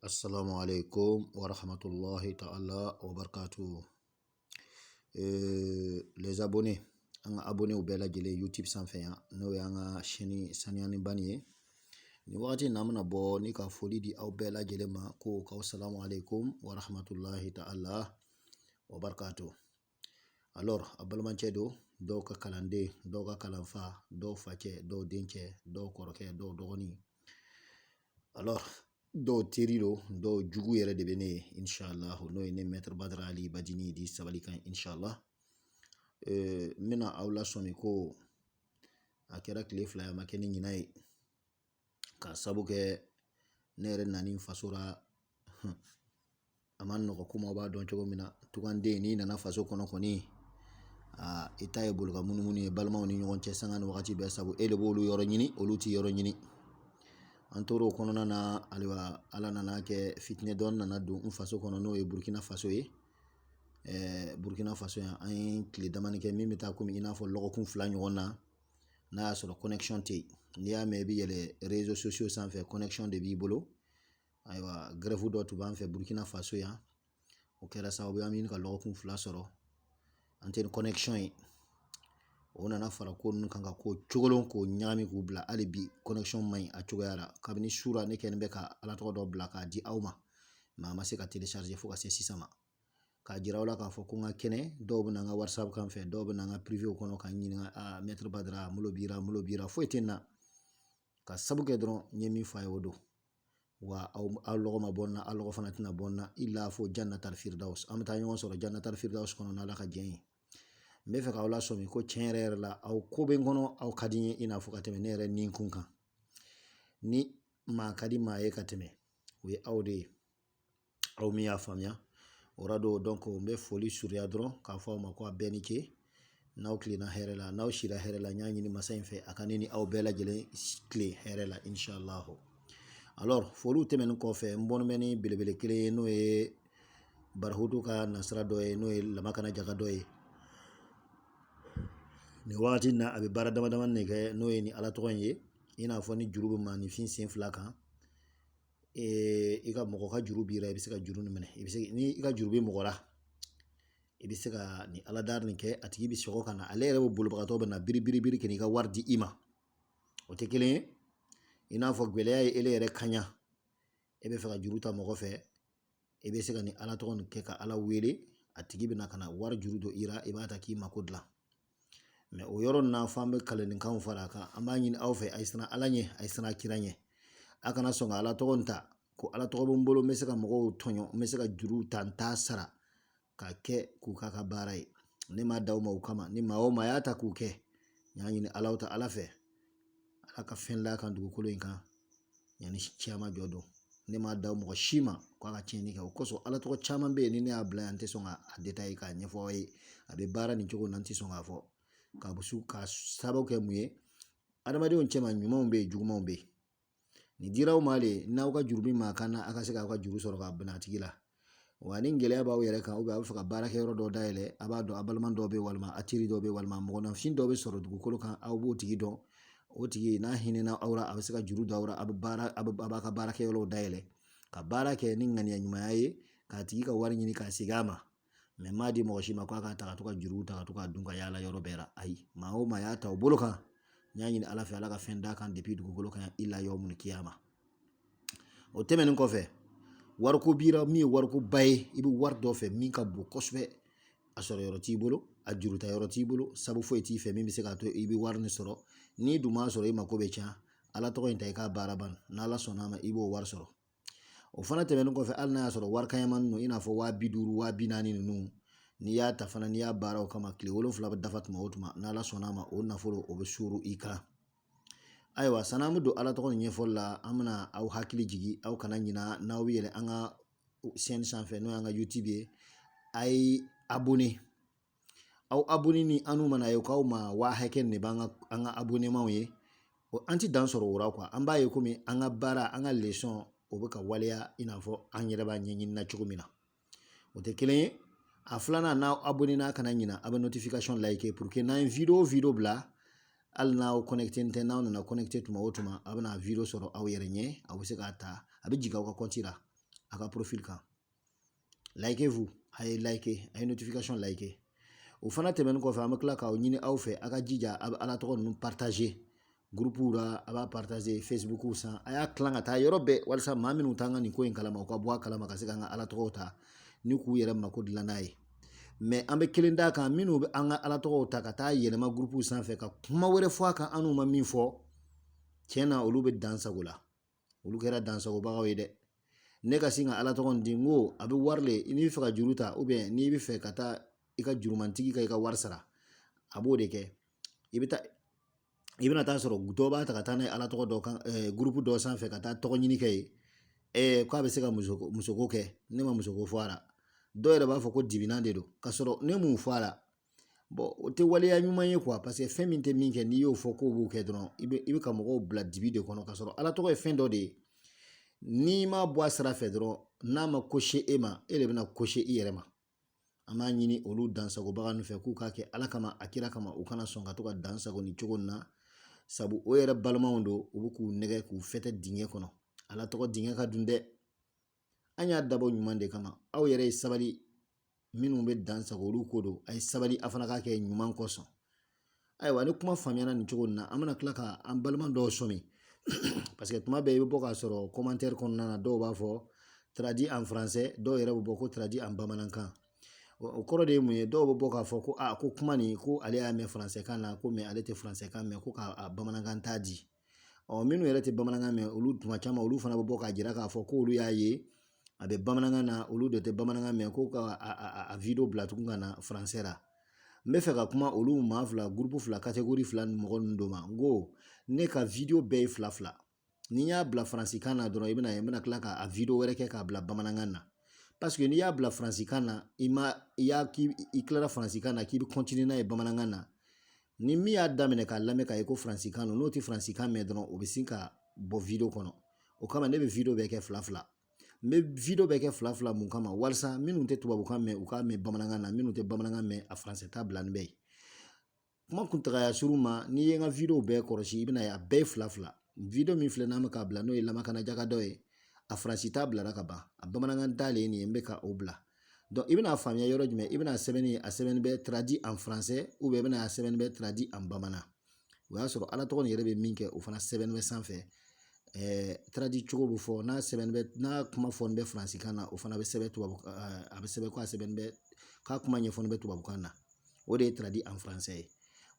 Assalamu alaikum wa rahmatullahi ta'ala wa barakatuh. Les abonnés, an ka abonnés bɛɛ lajɛlen YouTube sanfɛ yan, n'o y'an ka chaîne saniyani bani ye. Nin wagati in na, an bɛna bɔ ni ka foli di aw bɛɛ lajɛlen ma ko k'aw salamu alaikum wa rahmatullahi ta'ala wa barakatuh. Alors, a balimacɛ don, dɔw ka kalanden, dɔw ka kalanfa, dɔw facɛ, dɔw dencɛ, dɔw kɔrɔkɛ, dɔw dɔgɔnin. Alors, dɔw teri don, dɔw jugu yɛrɛ de bɛ ne ye, inshallah, n'o ye ne Maître Badara Ali Badini di sabali kan, inshallah. N bɛna aw lasɔmi ko a kɛra tile 2 ye, a ma kɛ ni ɲinan ye, k'a sabu kɛ ne yɛrɛ nani n faso la, a ma nɔgɔ. Komi aw b'a dɔn cogo min na, tuganden n'i nana faso kɔnɔ kɔni, aa, i ta ye boli ka munumunu ye balimaw ni ɲɔgɔn cɛ sanga ni wagati bɛɛ, sabu e de b'olu yɔrɔ ɲini, olu t'i yɔrɔ ɲini. An tor'o kɔnɔna na. Ayiwa, Ala nana kɛ fitinɛ dɔɔni nana don n faso kɔnɔ, n'o ye Burukina Faso ye. Burukina Faso yan, an ye tile damani kɛ min bɛ taa komi i n'a fɔ lɔgɔkun 2 ɲɔgɔn na, n'a y'a sɔrɔ connexion tɛ yen. N'i y'a mɛn i bɛ yɛlɛ réseaux sociaux sanfɛ, connexion de b'i bolo. Ayiwa, grève dɔ tun b'an fɛ Burukina Faso yan, o kɛra sababu ye an bɛ ɲini ka lɔgɔkun 2 sɔrɔ an tɛ ni connexion ye. O nana fara ko ninnu kan ka ko cokolon k'o ɲagami k'u bila. Hali bi connexion man ɲi a cogoya la. Kabini su ra, ne kɛlen bɛ ka Ala tɔgɔ dɔ bila k'a di aw ma, mais a ma se ka télécharger fo ka se sisan ma. K'a jira aw la k'a fɔ ko n ka kɛnɛ, dɔw bɛ na n ka WhatsApp kan fɛ, dɔw bɛ na n ka privé kɔnɔ ka n ɲininka: a Maître Badara, malo bira, malo bira, foyi tɛ n na. Ka sabu kɛ dɔrɔn, n ye min fɔ a ye, o don wa. Aw lɔgɔ ma bɔ n na, aw lɔgɔ fana tɛna bɔ n na illa fo Jannatal Firdaus. An bɛ taa ɲɔgɔn sɔrɔ Jannatal Firdaus kɔnɔ n'Ala ka jɛn ye. N bɛ fɛ k'aw lasɔmi ko tiɲɛ yɛrɛ yɛrɛ la, aw ko bɛ n kɔnɔ, aw ka di n ye i n'a fɔ ka tɛmɛ ne yɛrɛ ni kun kan. Ni maa ka di maa ye ka tɛmɛ, o ye aw de ye, aw min y'a faamuya o ra don. Donc n bɛ foli surunya dɔrɔn k'a fɔ aw ma ko a bɛɛ ni ce. N'aw tilenna hɛrɛ la, n'aw sira hɛrɛ la, n y'a ɲini masa in fɛ a ka ne ni aw bɛɛ lajɛlen tile hɛrɛ la, inshallah. Alors, foliw tɛmɛnen kɔfɛ, n bɔn bɛ ni belebele kelen ye, n'o ye Barahutu ka nasira dɔ ye, n'o ye Lamakana Jaga dɔ ye. Nin wagati in na, a bɛ baara dama dama de kɛ, n'o ye ni Ala tɔgɔ in ye, i n'a fɔ ni juru bɛ maaninfin sen fila kan, i ka mɔgɔ ka juru b'i la, i bɛ se ka juru nin minɛ. I bɛ se, ni i ka juru bɛ mɔgɔ la, i bɛ se ka nin Ala dari nin kɛ, a tigi bɛ sɔgɔ ka na, ale yɛrɛ bɛ bolibagatɔ bɛ na biri biri biri ka n'i ka wari di i ma. O tɛ kelen ye. I n'a fɔ gɛlɛya ye ele yɛrɛ kaɲa, e bɛ fɛ ka juru ta mɔgɔ fɛ, i bɛ se ka nin Ala tɔgɔ nin kɛ ka Ala wele, a tigi bɛ na ka na wari juru don i la, i b'a ta k'i mako dilan. Mais o yɔrɔ nin na, f'an bɛ kalannikanw fara a kan. An b'a ɲini aw fɛ, a ye siran Ala ɲɛ, a ye siran kira ɲɛ. A kana sɔn ka Ala tɔgɔ nin ta ko Ala tɔgɔ bɛ n bolo, n bɛ se ka mɔgɔw tɔɲɔ, n bɛ se ka juruw ta, n t'a sara, k'a kɛ k'u k'a ka baara ye. Ne m'a d'aw ma o kama. Ni maa o maa y'a ta k'u kɛ, n y'a ɲini Ala ta Ala fɛ, Ala ka fɛn d'a kan dugukolo in kan yanni ciyama jɔ don. Ne m'a da mɔgɔ si ma k'a ka tiɲɛni kɛ. O kosɔn, Ala tɔgɔ caman bɛ yen, ni ne y'a bila yan, n tɛ sɔn ka a détailler k'a ɲɛfɔ aw ye a bɛ baara nin cogo na. N tɛ sɔn k'a fɔ ka su ka sababu kɛ mun ye. Adamadenw cɛma, ɲumanw bɛ yen, jugumanw bɛ yen. Nin dira aw ma de, n'aw ka juru bɛ maa kan na, a ka se k'aw ka juru sɔrɔ k'a bila a tigi la. Wa ni gɛlɛya b'aw yɛrɛ kan, a bɛ fɛ ka baarakɛyɔrɔ dɔ dayɛlɛ, a b'a dɔn a balima dɔw bɛ yen, walima a teri dɔw bɛ yen, walima mɔgɔninfin dɔw bɛ sɔrɔ dugukolo kan, aw b'o tigi dɔn. O tigi n'a hinɛna aw la, a bɛ se ka juru don aw la, a bɛ baara, a b'a ka baarakɛyɔrɔw dayɛlɛ ka baara kɛ ni ŋaniya ɲumanya ye, k'a tigi ka wari ɲini k'a segin a ma. Mais m'a di mɔgɔ si ma k'a ka ta ka to ka juruw ta ka to k'a dun ka yaala yɔrɔ bɛɛ la. Ayi, maa o maa y'a ta o bolo kan, n y'a ɲini Ala fɛ, Ala ka fɛn d'a kan depuis dugukolo kan ila yawmul kiyama. O tɛmɛnen kɔfɛ, wariko bira min ye warikoba ye, i bɛ wari dɔ fɛ min ka bon kosɛbɛ, a sɔrɔ yɔrɔ t'i bolo, a juruta yɔrɔ t'i bolo, sabu foyi t'i fɛ min bɛ se k'a to i bɛ wari nin sɔrɔ. N'i dun m'a sɔrɔ, i mako bɛ ca. Ala tɔgɔ in ta, i k'a baara ban, n'Ala sɔnna a ma, i b'o wari sɔrɔ. O fana tɛmɛnen kɔfɛ, hali n'a y'a sɔrɔ wari kaɲaman ninnu, i n'a fɔ 50 000, 40 000 ninnu, n'i y'a ta fana, n'i y'a baara o kama, tile 7 bɛ dafa tuma o tuma, n'Ala sɔnna a ma, o nafolo o bɛ suuru i kan. Ayiwa, sanni an bɛ don Ala tɔgɔ nin ɲɛfɔli la, an bɛna aw hakili jigin, aw kana ɲina, n'aw bɛ yɛlɛ an ka chaîne sanfɛ, n'o y'an ka YouTube ye, a ye abonné. Aw abonné ni an n'u mana ye k'aw ma waa hakɛ de b'an ka an ka abonnement ye, an ti dan sɔrɔ o la quoi. An b'a ye komi an ka baara, an ka leçon, o bɛ ka waleya i n'a fɔ an yɛrɛ b'a ɲɛɲini na cogo min na. O tɛ kelen ye. A filanan, n'aw abonné n'a kana ɲina, a bɛ notification like pour que n'an ye vidéo vidéo bila, hali n'aw connecté tɛ, n'aw nana connecté tuma o tuma, a bɛna vidéo sɔrɔ aw yɛrɛ ɲɛ, aw bɛ se k'a ta, a bɛ jigin aw ka compte la. a ka profil kan. Likez-vous, a ye like, a ye notification like. O fana tɛmɛnen kɔfɛ, an bɛ tila k'aw ɲini aw fɛ, a ka jija a bɛ ala tɔgɔ ninnu partager groupe la, a b'a partager Facebook san, a y'a tilan ka taa yɔrɔ bɛɛ, walasa maa minnu t'an ka nin ko in kalama, u ka bɔ a kalama ka se k'an ka ala tɔgɔw ta ni k'u yɛrɛ mako dilan n'a ye. Mais an bɛ kelen d'a kan, minnu bɛ an ka ala tɔgɔw ta ka taa yɛlɛma groupe sanfɛ ka kuma wɛrɛ fɔ a kan, an n'u ma min fɔ, tiɲɛ na, olu bɛ dan sago la, olu kɛra dansagobagaw ye dɛ. Ne ka sin ka ala tɔgɔ di, n ko a bɛ wari le, n'i bɛ fɛ ka juru ta, n'i bɛ fɛ ka taa i ka jurumantigi ka i ka wari sara, a b'o de kɛ. I bɛ taa, i bɛna taa sɔrɔ dɔ b'a ta ka taa n'a ye ala tɔgɔ dɔ kan, groupe dɔ sanfɛ, ka taa tɔgɔ ɲini kɛ yen, k'a bɛ se ka musoko kɛ. Ne ma musoko fɔ a la. Dɔw yɛrɛ b'a fɔ ko dibinan de don, ka sɔrɔ ne m'o fɔ a la. Bon, o tɛ waleya ɲuman ye quoi, parce que fɛn min tɛ min kɛ, n'i y'o fɔ k'o b'o kɛ dɔrɔn, i bɛ ka mɔgɔw bila dibi de kɔnɔ, ka sɔrɔ ala tɔgɔ ye fɛn dɔ de ye. N'i m'a bɔ a sira fɛ dɔrɔn, n'a ma kose e ma, e de bɛna kose i yɛrɛ ma. An b'a ɲini olu dansagobaga ninnu fɛ k'u k'a kɛ ala kama, a kira kama, u kana sɔn ka to ka dan sago nin cogo in na, sabu o yɛrɛ balimaw don, u bɛ k'u nɛgɛ k'u fɛtɛ dingɛ kɔnɔ. Ala tɔgɔ dingɛ ka dun dɛ. An y'a dabɔ ɲuman de kama. Aw yɛrɛ ye sabali, minnu bɛ dan sago, olu ko don, a ye sabali, a fana k'a kɛ ɲuman kosɔn. Ayiwa, ni kuma faamuyana nin cogo in na, an bɛna tila ka an balima dɔw sɔmi, parce que tuma bɛɛ i bɛ bɔ k'a sɔrɔ commentaire kɔnɔna na, dɔw b'a fɔ traduit en français, dɔw yɛrɛ bɛ bɔ ko traduit en bamanankan. O kɔrɔ de ye mun ye? Dɔw bɛ bɔ k'a fɔ ko aa, ko kuma nin, ko ale y'a mɛn français kan na, ko mais ale tɛ français kan mɛn, ko k'a bamanankan t'a di. Ɔ, minnu yɛrɛ tɛ bamanankan mɛn, olu tuma caman, olu fana bɛ bɔ k'a jira k'a fɔ k'olu y'a ye a bɛ bamanankan na, olu de tɛ bamanankan mɛn, ko ka a vidéo bila tugun ka na français la. N bɛ fɛ ka kuma olu maa fila, groupe fila, catégorie fila ni mɔgɔ ninnu dɔ ma. N ko ne ka vidéo bɛɛ ye fila fila. Ni n y'a bila faransikan na dɔrɔn, i bɛna ye n bɛna tila k'a vidéo wɛrɛ kɛ k'a bila bamanankan na, parce que n'i y'a bila faransikan na, i ma i y'a k'i i tilara faransikan na k'i bɛ continuer n'a ye bamanankan na, ni min y'a daminɛ k'a lamɛn k'a ye ko faransikan don, n'o tɛ faransikan mɛn dɔrɔn, o bɛ sin ka bɔ vidéo kɔnɔ. O kama ne bɛ vidéo bɛɛ kɛ fila fila. N bɛ vidéo bɛɛ kɛ fila fila mun kama? Walasa minnu tɛ tubabukan mɛn, u k'a mɛn bamanankan na, minnu tɛ bamanankan mɛn, a faransɛ ta bila ni bɛɛ ye. Kuma kuntagaya surun ma, n'i ye n ka vidéo bɛɛ kɔlɔsi, i bɛna ye a bɛɛ ye fila fila. Vidéo min filɛ n'an bɛ k'a bila, n'o ye lamakana jaka dɔ ye, a faransi ta bilara ka ban, a bamanankan ta le ye nin ye, n bɛ ka o bila. Donc i bɛna faamuya yɔrɔ jumɛn? I bɛna sɛbɛnni, a sɛbɛnni bɛ traduit en français ou bien i bɛna a sɛbɛnni bɛ traduit en bamanan. O y'a sɔrɔ ala tɔgɔ nin yɛrɛ bɛ min kɛ, o fana sɛbɛnni bɛ sanfɛ. Traduit cogo bɛ fɔ n'a sɛbɛnni bɛ, n'a kuma fɔni bɛ faransikan na, o fana bɛ sɛbɛn tubabu, a bɛ sɛbɛn ko a sɛbɛnni bɛ, k'a kuma ɲɛfɔni bɛ tubabukan na, o de ye traduit en français ye.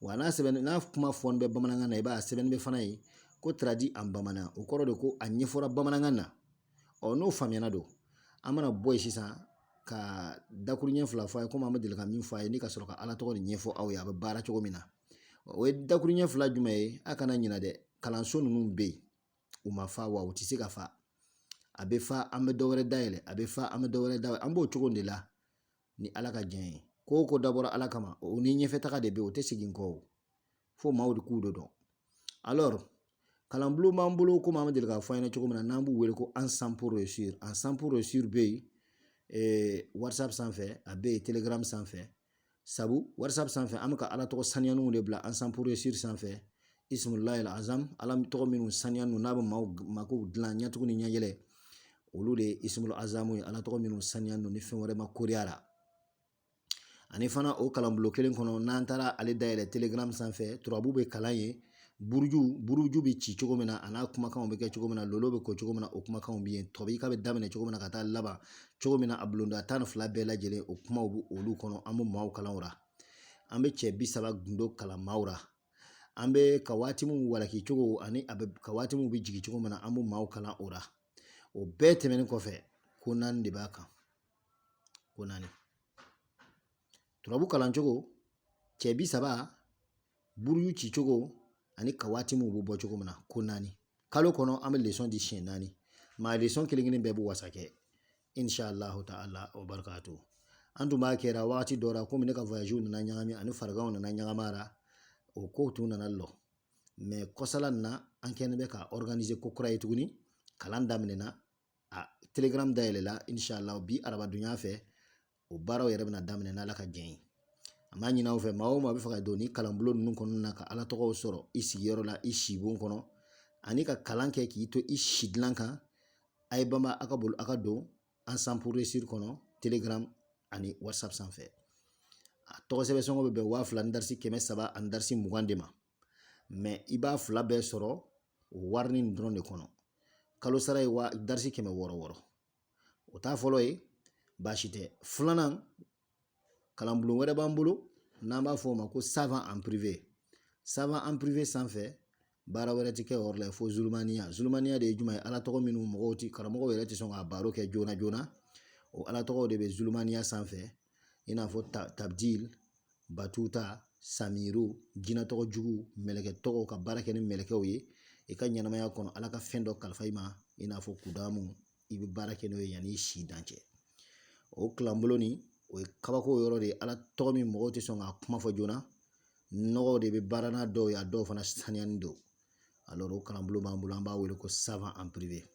Wa n'a sɛbɛn, n'a kuma fɔni bɛ bamanankan na, i b'a ye sɛbɛnni bɛ fana ye ko traduit en bamanan, o kɔrɔ de ko a ɲɛfɔra bamanankan na. Ɔ, n'o faamuyana don, an mana bɔ yen sisan ka dakuruɲɛ fila fɔ a ye, komi an bɛ deli ka min fɔ a ye, ni ka sɔrɔ ka ala tɔgɔ nin ɲɛfɔ aw ye a bɛ baara cogo min na. O ye dakuruɲɛ fila jumɛn ye? A kana ɲina dɛ, kalanso ninnu bɛ yen, u ma fa wa u tɛ se ka fa. A bɛ fa, an bɛ dɔ wɛrɛ dayɛlɛ, a bɛ fa, an bɛ dɔ wɛrɛ dayɛlɛ, an b'o cogo de la ni ala ka diɲɛ ye. Ko o ko dabɔra ala kama, o ni ɲɛfɛ de bɛ yen, o tɛ segin kɔ, o fo maaw de k'u de dɔn. Alors, kalanbulon b'an bolo, komi an bɛ deli k'a fɔ an ɲɛna cogo min na, n'an b'u wele ko Ensemble pour réussir. Ensemble pour réussir bɛ yen WhatsApp sanfɛ, a bɛ yen Telegram sanfɛ, sabu WhatsApp sanfɛ, an bɛ ka ala tɔgɔ saniyaniw de bila Ensemble pour réussir sanfɛ. Ismullahi azam, ala tɔgɔ minnu saniya n'a bɛ maaw mako dilan, ɲɛtugu ni ɲɛyɛlɛ, olu de ye ismul azamu ye, ala tɔgɔ minnu saniya ni fɛn wɛrɛ ma koriya la. Ani fana, o kalanbulon kelen kɔnɔ, n'an taara ale dayɛlɛ Telegram sanfɛ, turabu bɛ kalan ye, buruju bɛ ci cogo min na, a n'a kumakanw bɛ kɛ cogo min na, lolo bɛ ko cogo min na, o kumakanw bɛ yen, tɔbi ka bɛ daminɛ cogo min na ka taa laban cogo min na, a bulonda 12 bɛɛ lajɛlen, o kumaw bɛ olu kɔnɔ. An bɛ maaw kalan o la, an bɛ cɛ 30 gundo kalan maaw la, an bɛ ka waati min walaki cogo ani a bɛ ka waati min bɛ jigin cogo min na, an bɛ maaw kalan o la. O bɛɛ tɛmɛnen kɔfɛ, ko naani de b'a kan, ko naani: turabu kalancogo, cɛ 30, buruju cicogo, ani ka waati min bɛ bɔ cogo min na. Ko naani. Kalo kɔnɔ, an bɛ leçon di siɲɛ naani. Maa leçon kelen kelen bɛɛ bɛ wasa kɛ, inshallah ta'ala o barakatu. An tun b'a kɛra wagati dɔ la, komi ne ka voyage nana ɲagami ani fariganw nana ɲagami a la, o kow tun nana lɔ. Mais kɔsala nin na, an kɛlen bɛ ka organiser ko kura ye tuguni. Kalan daminɛna, a Telegram dayɛlɛla, inshallah bi arabadonya fɛ, o baaraw yɛrɛ bɛna daminɛ n'ala ka jɛn ye. An b'a ɲini aw fɛ, maa o maa bɛ fɛ ka don ni kalanbulon ninnu kɔnɔna na, ka ala tɔgɔw sɔrɔ i sigiyɔrɔ la, i sibon kɔnɔ, ani ka kalan kɛ k'i to i si dilan kan, a ye banba, a ka bolo, a ka don. Ensemble pour réussir kɔnɔ, Telegram ani WhatsApp sanfɛ. A tɔgɔ sɛbɛn sɔngɔ bɛ bɛn 2000 ni darisi 300 ani darisi 20 de ma, mais i b'a fila bɛɛ sɔrɔ o wari nin dɔrɔn de kɔnɔ. Kalo sara ye wa darisi 600 600. O t'a fɔlɔ ye, baasi tɛ. Filanan, kalanbulon wɛrɛ b'an bolo n'an b'a fɔ o ma ko Savant en privé. Savant en privé sanfɛ, baara wɛrɛ tɛ kɛ o yɔrɔ la fo zulumaniya. Zulumaniya de ye jumɛn ye? Ala tɔgɔ minnu mɔgɔw ti, karamɔgɔw yɛrɛ tɛ sɔn k'a baro kɛ joona joona, o ala tɔgɔw de bɛ zulumaniya sanfɛ, i n'a fɔ tabdil, batuta, samiru, jinɛ tɔgɔ jugu, mɛlɛkɛ tɔgɔw, ka baara kɛ ni mɛlɛkɛw ye i ka ɲɛnamaya kɔnɔ. Ala ka fɛn dɔ kalifa i ma, i n'a fɔ kudamu, i bɛ baara kɛ n'o ye yanni i si dan cɛ. O kalanbolo nin, o ye kabako yɔrɔ de ye. Ala tɔgɔ min mɔgɔw tɛ sɔn k'a kuma fɔ joona, nɔgɔw de bɛ baara n'a dɔw ye, a dɔw fana saniyani don. Alors, o kalanbolo b'an bolo, an b'a wele ko Savant en privé.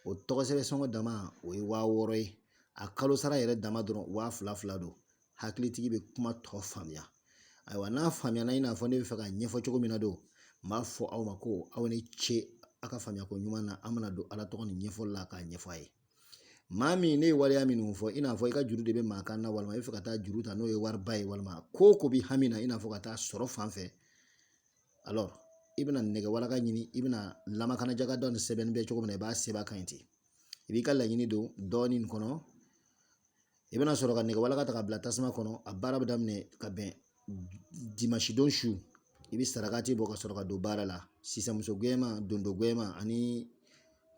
O tɔgɔ sɛbɛn sɔngɔ dama, o ye 6000 ye. A kalo sara yɛrɛ dama dɔrɔn, 2000 fila don. Hakilitigi bɛ kuma tɔ faamuya. Ayiwa, n'a faamuyana, i n'a fɔ ne bɛ fɛ ka ɲɛfɔ cogo min na don, n b'a fɔ aw ma ko aw ni ce a ka faamuya ko ɲuman na. An bɛna don ala tɔgɔ nin ɲɛfɔli la k'a ɲɛfɔ a ye. Maa min ne ye waleya minnu fɔ, i n'a fɔ i ka juru de bɛ maa kan na, walima i bɛ fɛ ka taa juru ta n'o ye wariba ye, walima ko o ko b'i hami na, i n'a fɔ ka taa sɔrɔ fan fɛ, alors i bɛna nɛgɛ walaka ɲini, i bɛna lamakana jaga dɔ ni sɛbɛnni bɛ cogo min na, i b'a sɛbɛn a kan yen ten. I b'i ka laɲini don dɔɔnin nin kɔnɔ. I bɛna sɔrɔ ka nɛgɛ walaka ta ka bila tasuma kɔnɔ. A baara bɛ daminɛ ka bɛn dimanche don su. I bɛ sarakati bɔ ka sɔrɔ ka don baara la. Sisan, muso gɛman, dondo gɛman ani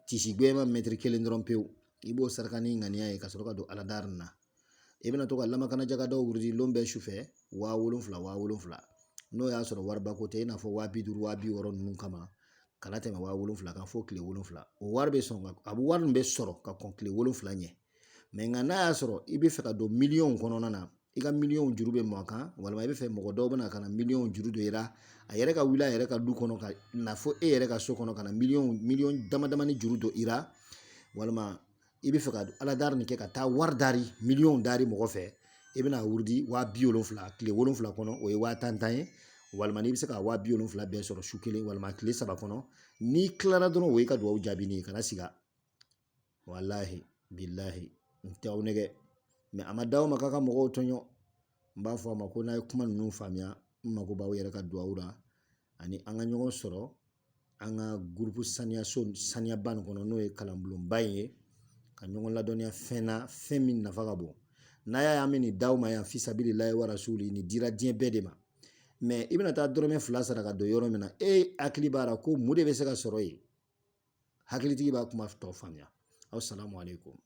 tisi gɛman mɛtiri kelen dɔrɔn pewu, i b'o saraka ni ŋaniya ye ka sɔrɔ ka don ala dari na. I bɛna to ka lamakana jagadaw wurudi lon bɛɛ su fɛ, 7000 7000. N'o y'a sɔrɔ wariba ko tɛ, i n'a fɔ 50,000, 60,000 ninnu kama, kana tɛmɛ 7000 kan fo tile 7. O wari bɛ sɔn ka a bɛ wari min bɛ sɔrɔ ka kɔn tile 7 ɲɛ. Mais nka n'a y'a sɔrɔ i bɛ fɛ ka don miliyɔnw kɔnɔna na, i ka miliyɔnw juru bɛ mɔgɔ kan, walima i bɛ fɛ mɔgɔ dɔw bɛna ka na miliyɔnw juru don i la, a yɛrɛ ka wuli a yɛrɛ ka du kɔnɔ ka na fo e yɛrɛ ka so kɔnɔ ka na miliyɔn miliyɔn dama damani juru don i la, walima i bɛ fɛ ka ala dari nin kɛ ka taa wari dari, miliyɔnw dari mɔgɔ fɛ, i bɛna wurudi 70,000 tile 7 kɔnɔ, o ye 10,000 tan ye. Walima n'i bɛ se ka 70,000 bɛɛ sɔrɔ su kelen walima tile 3 kɔnɔ, n'i tilara dɔrɔn, o y'i ka dugawu jaabi ye. Kana siga, walahi bilahi, n tɛ aw nɛgɛ, mais a ma d'aw ma k'a ka mɔgɔw tɔɲɔ. N b'a fɔ a ma ko n'a ye kuma ninnu faamuya, n mako b'aw yɛrɛ ka dugawu la, ani an ka ɲɔgɔn sɔrɔ an ka groupe saniyaso saniyaba nin kɔnɔ, n'o ye kalanbulonba in ye, ka ɲɔgɔn ladɔnniya fɛn na, fɛn min nafa ka bon. N'a y'a ye an bɛ nin d'aw ma yan, fisabililahi wa rasuli, nin dira diɲɛ bɛɛ de ma. Mais i bɛna taa dɔrɔmɛ 2 sara ka don yɔrɔ min na, e hakili b'a la ko mun de bɛ se ka sɔrɔ yen. Hakilitigi b'a kuma tɔ faamuya. Aw salamu aleykum.